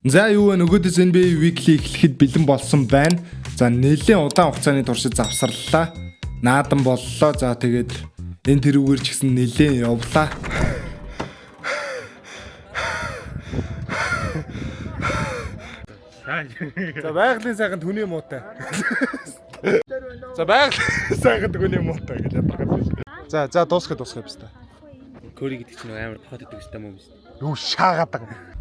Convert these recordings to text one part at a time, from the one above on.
За, юу вэ? Нөгөөдөөс NBA Weekly эхлэхэд бэлэн болсон байна. За, нэлээд удаан хугацааны туршид завсарлаа. Наадам боллоо. За, тэгээд энэ тэрүүгээр ч гэсэн нэлээд явлаа. За, байгалийн сайхан түний муутай. За, байгалийн сайхан түний муутай гэж ядаргаад байна. За за, дуусгах дуусгах биш та. Кори гэдэг чинь амар тохиод идэг юм уу? Юу шаагаад байгаа юм.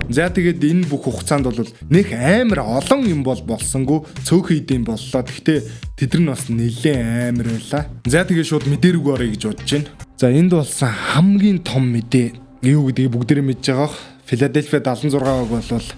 За, тэгээд энэ бүх хугацаанд бол нэх амар олон юм бол болсонгүй, цөөхөн идэм боллоо. Гэхдээ тэд нар нь бас нэлээд амар байлаа. За, тэгээд шууд мэдээ рүү оръё гэж бодож байна. За, энд болсон хамгийн том мэдээ юу гэдгийг бүгдээрээ мэдж байгаа бох. Филадельфия 76 баг бол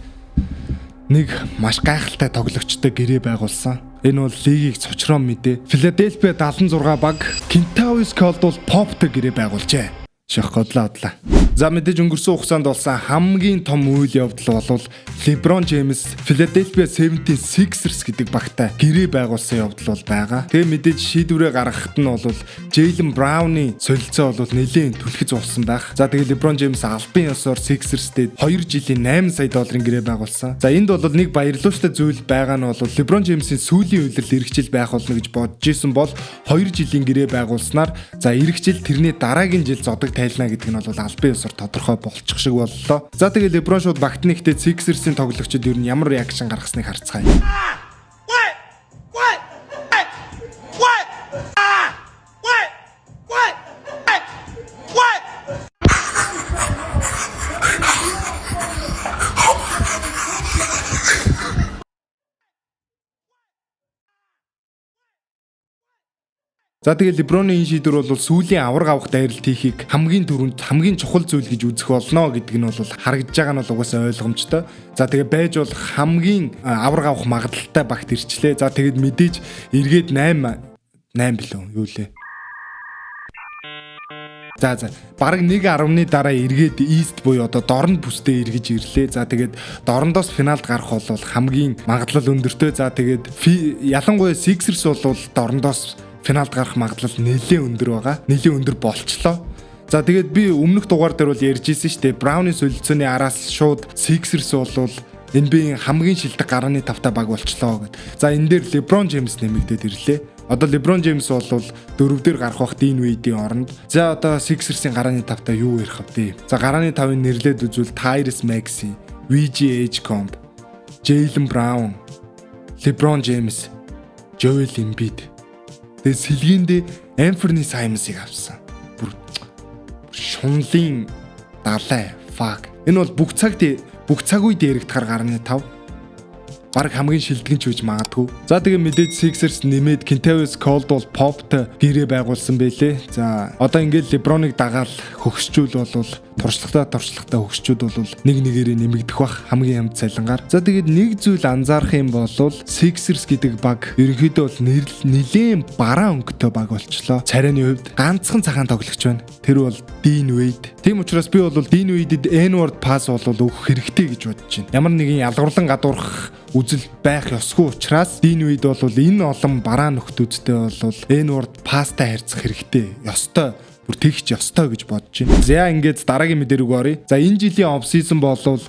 нэг маш гайхалтай тоглогчтой гэрээ байгуулсан. Энэ бол лигийг цочрон мэдээ. Филадельфия 76 баг Kentavious Caldwell Pope-тэй гэрээ байгуулжээ. Шах годлаа одлаа. За, мэдээж өнгөрсөн хугацаанд болсон хамгийн том үйл явдал бол LeBron James Philadelphia 76ers гэдэг багтай гэрээ байгуулсан явдал бол байгаа. Тэгээ мэдээж шийдвэрээ гаргахад нь бол Jaylen Brown-ы солилцоо бол нэлээд түлхэц болсон байх. За, тэгээ LeBron James албан ёсоор Sixers-тэй 2 жилийн 8 сая долларын гэрээ байгуулсан. За, энд бол нэг баярлууштай зүйл байгаа нь бол LeBron James-ийн сүүлийн улирал ирэх жил байх болно гэж бодож исэн бол 2 жилийн гэрээ байгуулснаар, за, ирэх жил, тэрний дараагийн жил зодог тайлна гэдэг нь бол албан ёсоор тодорхой болчих шиг боллоо. За, тэгээ LeBron шууд багт нэгтээ Sixers-ийн тоглогчид ер нь ямар reaction гаргасныг харцгаая. What? What? What? Ah! What? What? What? За, тэгээ LeBron-ы энэ шийдвэр бол сүүлийн аварга авах дайралт хийхийг хамгийн түрүүнд хамгийн чухал зүйл гэж үзэх болно гэдэг нь бол харагдаж байгаа нь бол угаасаа ойлгомжтой. За, тэгээ байж болох хамгийн аварга авах магадлалтай багт ирчлээ. За, тэгээд мэдээж эргээд 8 8 билүү юу лээ. За за, бараг 1.1 дараа эргээд East буюу одоо дорнд бүсдээ эргэж ирлээ. За, тэгээд дорндоос финалд гарах бол хамгийн магадлал өндөртэй. За, тэгээд ялангуяа Sixers бол дорндоос финалд гарах магадлал нэлээд өндөр байгаа. Нэлээд өндөр болчлоо. За, тэгээд би өмнөх дугаар дээр бол ярьж ирсэн шүү дээ. Брауны солилцооны араас шууд Sixers бол NBA-ийн хамгийн шилдэг гарааны тавтай баг болчлоо гэд. За, энэ дээр LeBron James нэмэгдээд ирлээ. Одоо LeBron James бол дөрөв дээр гарах бах Dean Wade-ийн оронд. За, одоо Sixers-ийн гарааны тавтай юу ярих вэ? За, гарааны тавыг нэрлээд үзвэл Tyrese Maxey, VJ Edgecombe, Jaylen Brown, LeBron James, Joel Embiid. Тэгээ сэлгээндээ Anfernee Simons-ыг авсан. Бүр шунлын далай, fuck. Энэ бол бүх цагт, бүх цаг үед яригдахаар гарны тав баг хамгийн шилдэг нь ч үж магадгүй. За, тэгээ мэдээж Sixers нэмээд Kentavious Caldwell Pope-тэй гэрээ байгуулсан байлээ. За, одоо ингээд LeBron-ыг дагаал хөгсчүүл бол туршлагатай туршлагатай хөгсчүүд бол нэг нэгээрээ нэмэгдэх бах хамгийн амт цалингаар. За, тэгээд нэг зүйл анзаарах юм бол Sixers гэдэг баг ерөнхийдөө бол нэлээд бараа өнгөтэй баг болчлоо. Царайны хувьд ганцхан цагаан тоглогч байна. Тэр бол Dean Wade. Тийм учраас би бол Dean Wade-д N-word pass бол өгөх хэрэгтэй гэж бодож байна. Ямар нэгэн ялгуурлан гадуурхах үзэл байх ёсгүй учраас Dean Wade бол энэ олон бараа нөхдүүдтэй бол N-word pass-тай харьцах хэрэгтэй. Ёстой, бүр тэгч ёстой гэж бодож байна. За, ингээд дараагийн мэдээ рүү оръё. За, энэ жилийн off season болвол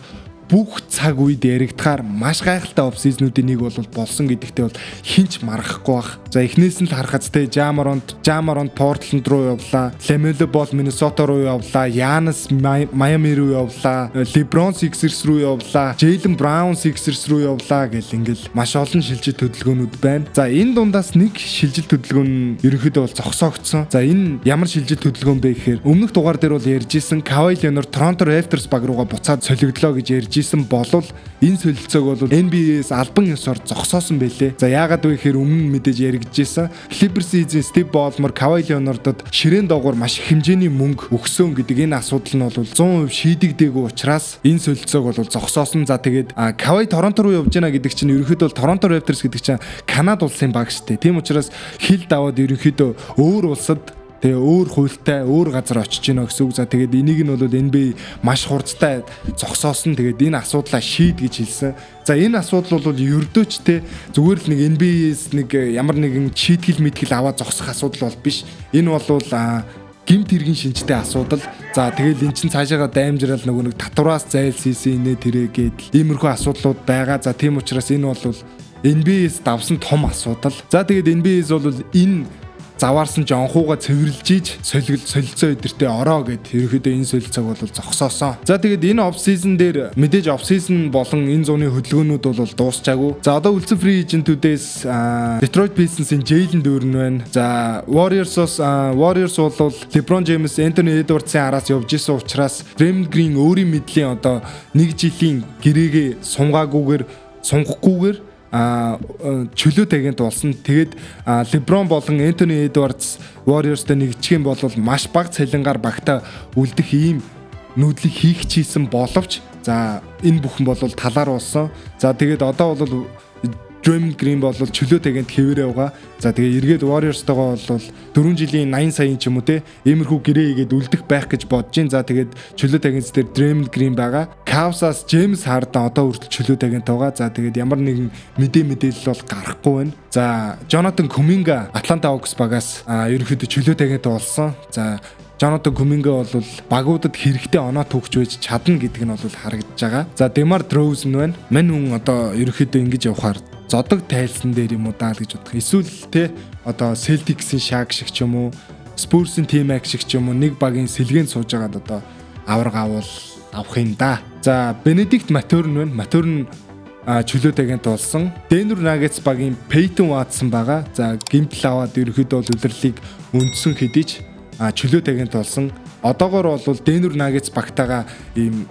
бүх цаг үед яригдахаар маш гайхалтай off season-үүдийн нэг бол болсон гэдэгтээ бол хэн ч маргахгүй бах. За, эхнээс нь л харахад те Ja Morant, Ja Morant Portland руу явлаа. LaMelo Ball Minnesota руу явлаа. Giannis Miami руу явлаа. LeBron Sixers руу явлаа. Jaylen Brown Sixers руу явлаа гэл ингээл маш олон шилжилт хөдөлгөөнүүд байна. За, энэ дундаас нэг шилжилт хөдөлгөөн нь ерөнхийдөө бол зогсоогдсон. За, энэ ямар шилжилт хөдөлгөөн бэ гэхээр өмнөх дугаар дээр бол ярьж исэн Kawhi Leonard Toronto Raptors баг руугаа буцаад солигдлоо гэж ярьж исэн болвол энэ солилцоог бол NBA-с албан ёсоор зогсоосон байлээ. За, яагаад вэ гэхээр өмнө нь мэдээж яригдж исэн Clippers-ийн Steve Ballmer Kawhi Leonard-д ширээн доогуур маш их хэмжээний мөнгө өгсөн гэдэг энэ асуудал нь бол 100% шийдэгдээгүй учраас энэ солилцоог бол зогсоосон. За, тэгээд Kawhi Торонто руу явж гинэ гэдэг чинь ерөнхийдөө бол Торонто Raptors гэдэг чинь Канада улсын баг шүү дээ. Тийм учраас хил даваад ерөнхийдөө өөр улсад Тэгээ өөр хуультай өөр газар очиж гинэ гэсэн үг. За, тэгээд энийг нь бол NBA маш хурцтай зогсоосон. Тэгээд энэ асуудлаа шийд гэж хэлсэн. За, энэ асуудал бол ердөөч те зүгээр л нэг NBA-с нэг ямар нэгэн шийтгэл мэтгэл аваад зогсох асуудал бол биш. Энэ бол гэмт хэргийн шинжтэй асуудал. За, тэгэл эн чин цаашаага даймжрал нөгөө нэг татвараас зайлсхийсэн инээ тэрэ гэдэл иймэрхүү асуудлууд байгаа. За, тийм учраас энэ бол NBA-с давсан том асуудал. За, тэгээд NBA-с бол энэ заваарсан жонхууга цэвэрлж иж солигл солилцоо өдөртөө ороо гэд ерөөхдөө энэ солилцоог бол зогсоосон. За, тэгээд энэ off season дээр мэдээж off season болон энэ зуны хөдөлгөөнүүд бол дуусчаагүй. За, одоо үлдсэн free agent-үүдээс Detroit Pistons-ийн Jalen Duren байна. За, Warriors-оос Warriors бол LeBron James, Anthony Edwards-ын араас явж исэн учраас Draymond Green өөрийн мэдлийн одоо нэг жилийн гэрээгээ сунгаагүйгээр сунгахгүйгээр чөлөөт агент болсон. Тэгээд LeBron болон Anthony Edwards Warriors-тай нэгдчих юм бол маш бага цалингаар багтаа үлдэх ийм нүүдлийг хийх чийсэн боловч, за, энэ бүхэн бол талаар болсон. За, тэгээд одоо бол Draymond Green бол чөлөөт агент хэвээрээ байгаа. За, тэгээ эргээд Warriors-тойгоо бол 4 жилийн 80 саяын ч юм уу те иймэрхүү гэрээ хийгээд үлдэх байх гэж бодож гин. За, тэгээд чөлөөт агент дээр Draymond Green байгаа. Cavs-аас James Harden одоо хүртэл чөлөөт агент байгаа. За, тэгээд ямар нэгэн мэдээ мэдээлэл бол гарахгүй байна. За, Jonathan Kuminga Atlanta Hawks багаас ерөнхийдөө чөлөөт агент болсон. За, Jonathan Kuminga бол багуудад хэрэгтэй оноо түүхч байж чадна гэдэг нь бол харагдаж байгаа. За, DeMar DeRozan байна. Мань хүн одоо ерөнхийдөө ингэж явхаар зодог тайлсан дээр юм уу даа л гэж бодох. Эсвэл те одоо Celtics-ийн Shaq шиг ч юм уу, Spurs-ийн T-Mac шиг ч юм уу, нэг багийн сэлгээнд сууж байгаад одоо аварга авал авах юм да. За, Bennedict Mathurin байна. Mathurin чөлөөт агент болсон. Denver Nuggets багийн Peyton Watson байгаа. За, гэмтэл аваад ерөнхийдөө бол улирлыг үндсэн хэдий ч чөлөөт агент болсон. Одоогор бол Denver Nuggets багтаага ийм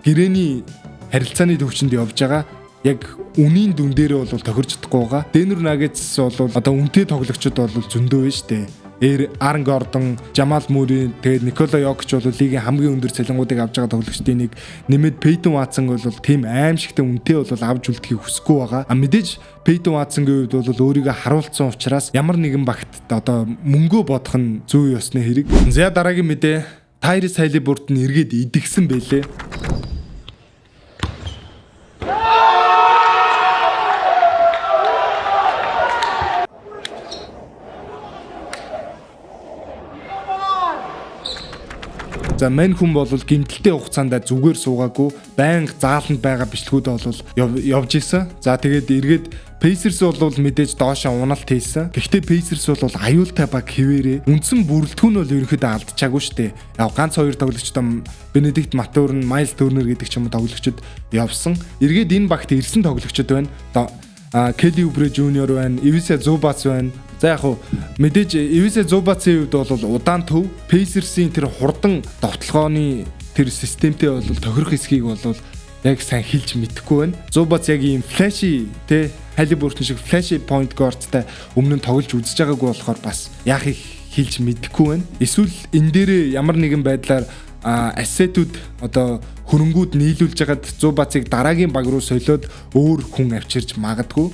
гэрээний харилцааны төвчөнд явж байгаа. Яг үнийн дүн дээрээ бол тохирч чадахгүй байгаа. Denver Nuggets бол одоо үнэтэй тоглогчид бол зөндөө байна шүү дээ. Aaron Gordon, Jamal Murray, тэгээд Nikola Jokic бол лигийн хамгийн өндөр цалингуудыг авч байгаа тоглогчдын нэг. Нэмээд Peyton Watson бол тийм аимшигтай үнэтэй бол авч үлдэхийг хүсэхгүй байгаа. А мэдээж Peyton Watson-гийн хувьд бол өөрийгөө харуулсан учраас ямар нэгэн багт одоо мөнгөө бодох нь зүй ёсны хэрэг. За, дараагийн мэдээ, Tyrese Haliburton эргээд идэгсэн бэлээ. За, мань хүн бол гэмтэлтэй хугацаанд зүгээр суугаагүй, байнга зааланд байгаа бичлэгүүд бол явж исэн. За, тэгээд эргээд Pacers бол мэдээж доошоо уналт хийсэн. Гэхдээ Pacers бол аюултай баг хэвээрээ үндсэн бүрэлдэхүүн бол ерөнхийдөө алдчихаагүй шүү дээ. Яг ганц хоёр тоглогчдоо Bennedict Mathurin, Miles Turner гэдэг ч юм уу тоглогчид явсан. Эргээд энэ багт ирсэн тоглогчид байна. Kelly Oubre Jr байна, Ivica Zubac байна. За, яг хуу мэдээж Ivica Zubac-ийн хувьд бол удаан төв Pacers-ийн тэр хурдан довтлогооны тэр системтэй бол тохирох хэсгийг бол яг сайн хэлж мэдэхгүй байна. Zubac яг ийм flashy те Haliburton шиг flashy point guard-тай өмнө нь тоглож үзэж байгаагүй болохоор бас яахыг хэлж мэдэхгүй байна. Эсвэл энэ дээрээ ямар нэгэн байдлаар asset үүд одоо хөрөнгүүд нийлүүлж хагаад Zubac-ыг дараагийн баг руу солиод өөр хүн авчирч магадгүй.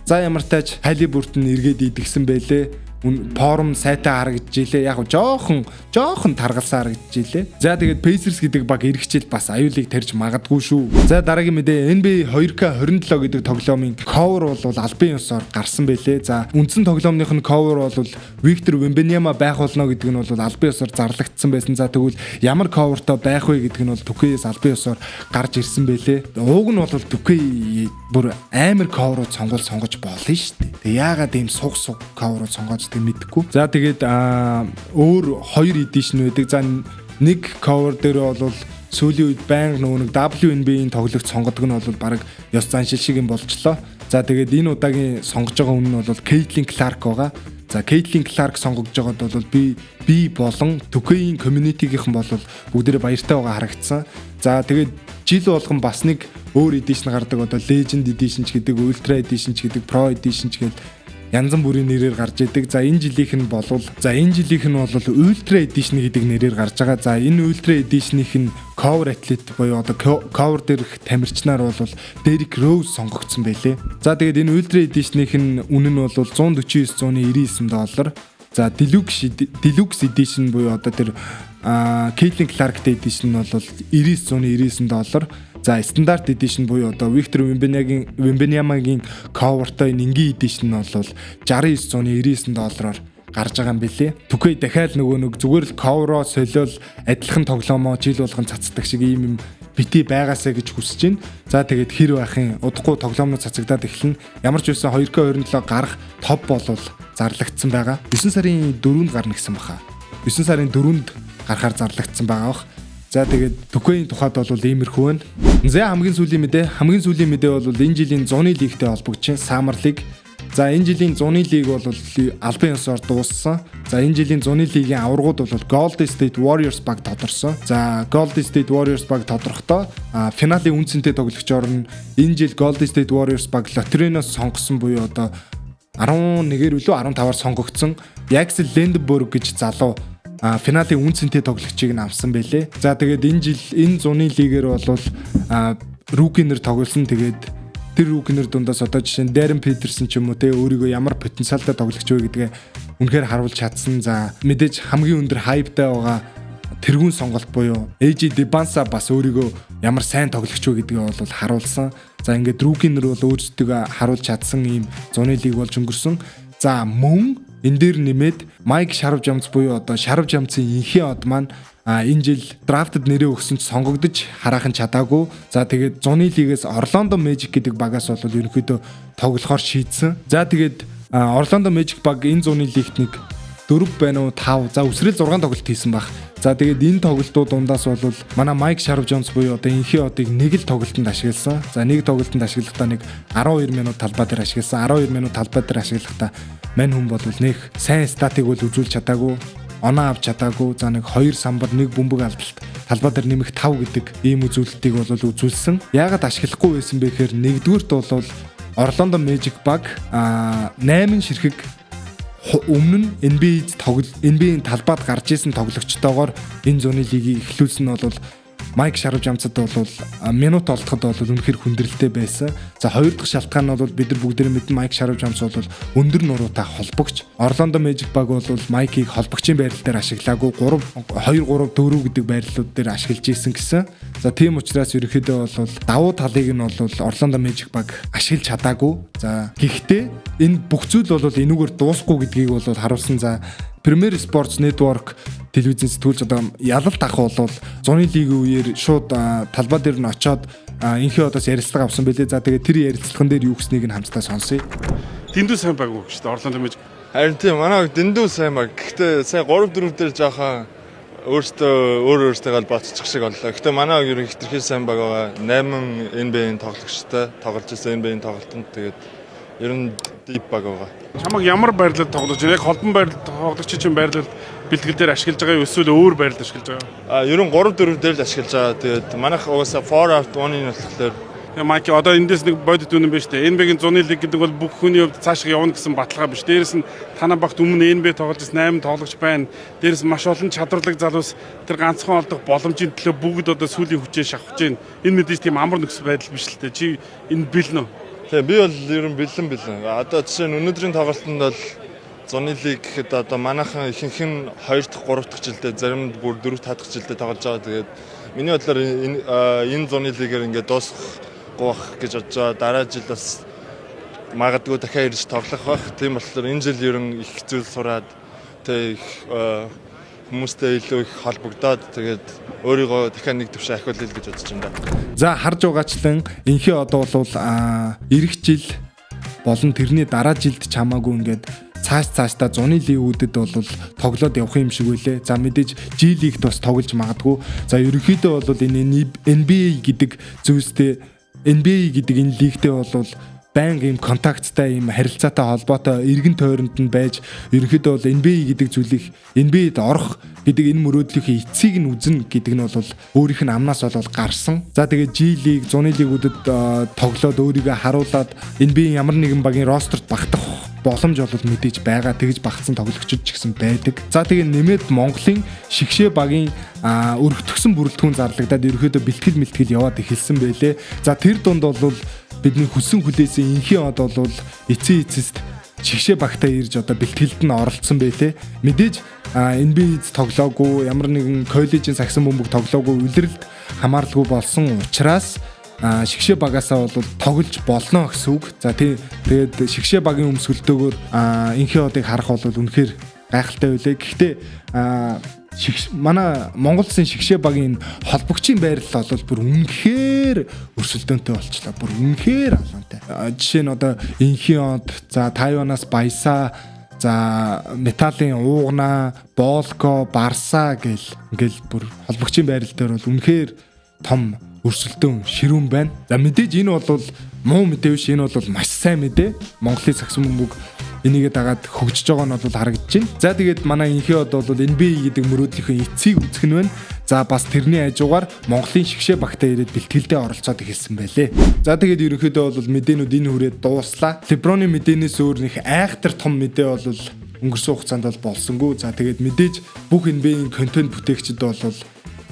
За, ямар тач Haliburton эргээд идэгсэн байлээ, form сайтай харагдаж илээ. Яг жоохон жоохон таргалсан харагдаж илээ. За, тэгээд Pacers гэдэг баг ирэх жил бас аюулыг тарьж магадгүй шүү. За, дараагийн мэдээ, NBA 2K27 гэдэг тоглоомын cover бол албан ёсоор гарсан байлээ. За, үндсэн тоглоомных нь cover бол Victor Wembanyama байх болно гэдэг нь бол албан ёсоор зарлагдсан байсан. За, тэгвэл ямар cover той байх вэ гэдэг нь бол 2K-с албан ёсоор гарч ирсэн байлээ. Ууг нь бол 2K бүр амар cover ууд сонгол сонгож болно шүү дээ. Тэг яагаад ийм суг суг cover ууд сонгож тэг мэдэхгүй. За, тэгээд өөр хоёр edition байдаг. За, нэг cover дээр бол сүүлийн үед байнга нөгөө нэг WNBA-ийн тоглогч сонгодог нь бол баг ёс заншил шиг юм болчлоо. За, тэгээд энэ удаагийн сонгож байгаа хүн нь бол Caitlin Clark байгаа. За, Caitlin Clark сонгогдож байгаад бол би болон 2K-ийн community-гийнхэн бол бүгдээрээ баяртай байгаа харагдсан. За, тэгээд жил болгон бас нэг өөр edition гардаг, одоо Legend edition ч гэдэг, Ultra edition ч гэдэг, Pro edition ч гэдэг янз бүрийн нэрээр гарч идэг. За, энэ жилийнх нь болвол за энэ жилийнх нь бол Ultra Edition гэдэг нэрээр гарч байгаа. За, энэ Ultra Edition-ийнх нь cover athlete буюу одоо cover дээрх тамирчнаар бол Derrick Rose сонгогдсон байлээ. За, тэгээд энэ Ultra Edition-ийнх нь үнэ нь бол 149.99 доллар. За, Deluxe Edition буюу одоо тэр Caitlin Clark Edition нь бол 99.99 доллар. За, Standard Edition буюу одоо Victor Wembanyama-гийн cover-той энгийн edition нь бол 69.99 доллараар гарч байгаа юм билээ. 2K дахиад нөгөө нэг зүгээр л cover-оо солиол адилхан тоглоомоо жил болгон цацдаг шиг ийм юм бити байгаасаа гэж хүсэж байна. За, тэгээд хэр байхын удахгүй тоглоомнууд цацагдаад эхэлнэ. Ямар ч байсан 2K27 гарах топ болвол зарлагдсан байгаа. 9 сарын 4-нд гарна гэсэн баха. 9 сарын 4-нд гарахаар зарлагдсан байгаа бах. За, тэгээд 2K-ийн тухайд бол иймэрхүү байна. За, хамгийн сүүлийн мэдээ, хамгийн сүүлийн мэдээ бол энэ жилийн зуны лигтэй холбогдож байна. Summer League. За, энэ жилийн зуны лиг бол албан ёсоор дууссан. За, энэ жилийн зуны лигийн аваргууд бол Golden State Warriors баг тодорсон. За, Golden State Warriors баг тодорохдоо финалийн үнэ цэнтэй тоглогчоор нь энэ жил Golden State Warriors баг лотерейноос сонгосон буюу одоо 11-ээр үлээ 15-аар сонгогдсон Yaxel Lendeborg гэж залуу финалийн үнэ цэнтэй тоглогчийг нь авсан байлээ. За, тэгээд энэ жил энэ зуны лигээр бол rookie нэр тоглосон. Тэгээд тэр rookie нэр дундаас одоо жишээ нь Darren Peterson ч юм уу те өөрийгөө ямар потенциалтай тоглогч вэ гэдгээ үнэхээр харуулж чадсан. За, мэдээж хамгийн өндөр hype тай байгаа тэргүүн сонголт буюу AJ Dybantsa бас өөрийгөө ямар сайн тоглогч вэ гэдгээ бол харуулсан. За, ингээд rookie нэр бол өөрсдөө харуулж чадсан ийм зуны лиг болж өнгөрсөн. За, мөн энэ дээр нэмээд Майк Шарвжамц буюу одоо Шарвжамцын инхийн од маань энэ жил драфтад нэрээ өгсөн ч сонгогдож хараахан чадаагүй. За, тэгээд зуны лигээс Орландо Magic гэдэг багаас бол ерөнхийдөө тоглохоор шийдсэн. За, тэгээд Орландо Magic баг энэ зуны лигт нэг 4 байна уу 5, за, үсрэл 6 тоглолт хийсэн баг. За, тэгээд энэ тоглолтууд дундаас бол манай Майк Шарвжонс буюу одоо инхи одыг нэг л тоглолтод ашигласан. За, нэг тоглолтод ашиглахдаа нэг 12 минут талбай дээр ашигласан. 12 минут талбай дээр ашиглахдаа мань хүн бол нэх сайн stat ыг бол үзүүлж чадаагүй, оноо авч чадаагүй. За, нэг 2 самбар, нэг бөмбөг алдалт, талбай дээр нэмэх 5 гэдэг ийм үзүүлэлтийг бол үзүүлсэн. Яагаад ашиглахгүй байсан бэ гэхээр нэгдүгüрт бол Орландо Magic баг 8 ширхэг өмнө нь NBA тоглол NBA-ийн талбайд гарч исэн тоглогчтойгоор энэ зуны лигийг эхлүүлсэн нь бол Майк Шарвжамцад бол минут олдоход бол үнэхээр хүндрэлтэй байсан. За, хоёр дахь шалтгаан нь бол бид нар бүгдээрээ мэднэ, Майк Шарвжамц бол өндөр нуруутай холбогч. Орландо Magic баг бол Майкийг холбогчийн байрлал дээр ашиглаагүй, 3 2 3 4 гэдэг байрлалууд дээр ашиглаж исэн гэсэн. За, тийм учраас ерөнхийдөө бол давуу талыг нь бол Орландо Magic баг ашиглаж чадаагүй. За, гэхдээ энэ бүх зүйл бол энүүгээр дуусахгүй гэдгийг бол харуулсан. За, Premier Sports Network телевизэн сэтгүүлч одоо ялалт ах бол зуны лигийн үеэр шууд талбай дээр нь очиод инхээ одоос ярилцлага авсан байлээ. За, тэгээд тэр ярилцлаган дээр юу гэснийг нь хамтдаа сонсъё. Дэндүү сайн баг үг шүү дээ. Орландо Magic. Харин тийм, манай дэндүү сайн баг. Гэхдээ сайн 3 4 дээр жоохон өөртөө өөр өөртөө ботчих шиг боллоо. Гэхдээ манай ер нь хэтэрхий сайн баг байгаа. 8 NBA-ийн тоглогчтой тоглож байсан NBA-ийн тоглолтод, тэгээд ер нь deep баг байгаа. Чамаг ямар байрлалд тоглож байна? Яг холбон байрлалд тоглогч чинь байрлал бэлтгэл дээр ашиглаж байгаа юу эсвэл өөр байрлал ашиглаж байгаа юу? А ер нь 3 4 дээр л ашиглаж байгаа. Тэгээд манайх угаасаа 4 out 1-ын болохоор Майк, одоо эндээс нэг бодит үнэн биш үү? NBA-гийн зуны лиг гэдэг бол бүх хүний хувьд цаашаа явна гэсэн баталгаа биш. Дээрэс нь танаа багт өмнө NBA тоглож байсан 8 тоглогч байна. Дээрэс нь маш олон чадварлаг залуус тэр ганцхан олдох боломжийн төлөө бүгд одоо сүүлийн хүчээ шавхаж байна. Энэ мэдээж тийм амар нөхцөл байдал биш л дээ. Чи энэ бэлэн үү? Тийм, би бол ер нь бэлэн бэлэн. Одоо жишээ нь өнөөдрийн тоглолтод бол зуны лиг гэхэд одоо манайхан ихэнх нь 2 дахь 3 дахь жилдээ, зарим нь бүр 4 5 дахь жилдээ тоглож байгаа. Тэгээд миний бодлоор энэ зуны лигээр ингээд дуусахгүй байх гэж бодож байгаа. Дараа жил бас магадгүй дахиад ирж тоглох байх. Тийм болохоор энэ жил ер нь их зүйл сураад тэг их хүмүүстэй илүү их холбогдоод, тэгээд өөрийгөө дахиад нэг төвшин ахиулъя гэж бодож байна да. За, харж байгаачлан инхээ одоо бол ирэх жил болон тэрний дараа жилд ч хамаагүй ингээд цааш цаашдаа зуны лигүүдэд бол тоглоод явах юм шиг үлээ. За, мэдээж G League-т бас тоглож магадгүй. За, ерөнхийдөө бол энэ NBA гэдэг зүйлстэй, NBA гэдэг энэ лигтэй бол байнга ийм контакттай, ийм харилцаатай, холбоотой эргэн тойронд нь байж, ерөнхийдөө бол NBA гэдэг зүйлийг, NBA-д орох гэдэг энэ мөрөөдлийнхээ эцсийг нь үзнэ гэдэг нь бол өөрийнх нь амнаас бол гарсан. За, тэгээд G League, зуны лигүүдэд тоглоод өөрийгөө харуулад NBA ямар нэгэн багийн roster т багтах боломж бол мэдээж байгаа. Тэгж багтсан тоглогчид ч гэсэн байдаг. За, тэгээ нэмээд Монголын шигшээ багийн өргөтгсөн бүрэлдэхүүн зарлагдаад ерөнхийдөө бэлтгэл мэлтгэл яваад эхэлсэн байлээ. За, тэр дунд бол бидний хүссэн хүлээсэн инхийн од бол эцсийн эцэст Шигшээ багтаа ирж одоо бэлтгэлд нь оролцсон байлээ. Мэдээж NBA-д тоглоогүй, ямар нэгэн коллежийн сагсан бөмбөг тоглоогүй, улиралд хамааралгүй болсон учраас шигшээ багасаа бол тоглож болно гэсэн үг. За тий, тэгээд шигшээ багийн өмсгөлтэйгээр Энхийн одыг харах бол үнэхээр гайхалтай байлээ. Гэхдээ манай Монгол Улсын шигшээ багийн холбогчийн байрлал бол бүр үнэхээр өрсөлдөөнтэй болчлаа. Бүр үнэхээр алуунтай. Жишээ нь одоо Энхийн од, за Тайванаас Баясаа, за Металлын Уугнаа, Болко, Барса гэл ингээл бүр холбогчийн байрлал дээр бол үнэхээр том өрсөлдөөн ширүүн байна. За, мэдээж энэ бол муу мэдээ биш, энэ бол маш сайн мэдээ. Монголын сагсан бөмбөг энийгээ дагаад хөгжиж байгаа нь бол харагдаж байна. За, тэгээд манай Энхийн од бол NBA гэдэг мөрөөдлийнхөө эцсийг үзэх нь байна. За, бас тэрний хажуугаар Монголын шигшээ багтаа ирээд бэлтгэлдээ оролцоод эхэлсэн байлээ. За, тэгээд ерөнхийдөө бол мэдээнүүд энэ хүрээд дууслаа. Леброны мэдээнээс өөр нэг айхтар том мэдээ бол өнгөрсөн хугацаанд бол болсонгүй. За, тэгээд мэдээж бүх NBA-ийн контент бүтээгчид бол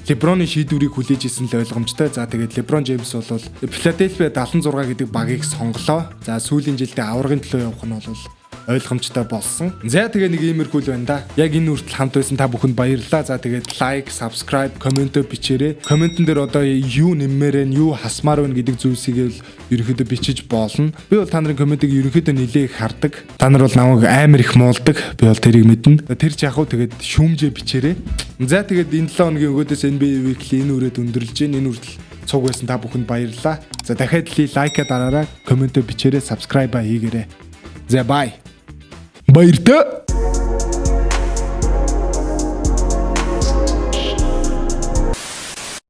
Леброны шийдвэрийг хүлээж исэн л ойлгомжтой. За, тэгээд Леброн Джеймс бол Филадельфиа 76 гэдэг багийг сонголоо. За, сүүлийн жилдээ аваргын төлөө явах нь бол ойлгомжтой болсон. За, тэгээ нэг иймэрхүү л байна да. Яг энэ хүртэл хамт байсан та бүхэнд баярлалаа. За, тэгээд like, subscribe, comment бичээрэй. Comment-эн дээр одоо юу нэммээр байна, юу хасмаар байна гэдэг зүйлсийг л ерөнхийдөө бичиж болно. Би бол та нарын comment-ыг ерөнхийдөө нилээх хардаг. Та нар бол намайг амар их муулдаг. Би бол тэрийг мэднэ. Тэр ч яг хуу тэгээд шүүмжээ бичээрэй. За, тэгээд энэ 7 хоногийн өгөөдөөс NBA Weekly энэ үрээд өндөрлөж байна. Энэ хүртэл цуг байсан та бүхэнд баярлалаа. За, дахиад л like-аа дараарай, comment бичээрэй, subscribe хийгээрэй. За, bye. Баяртай.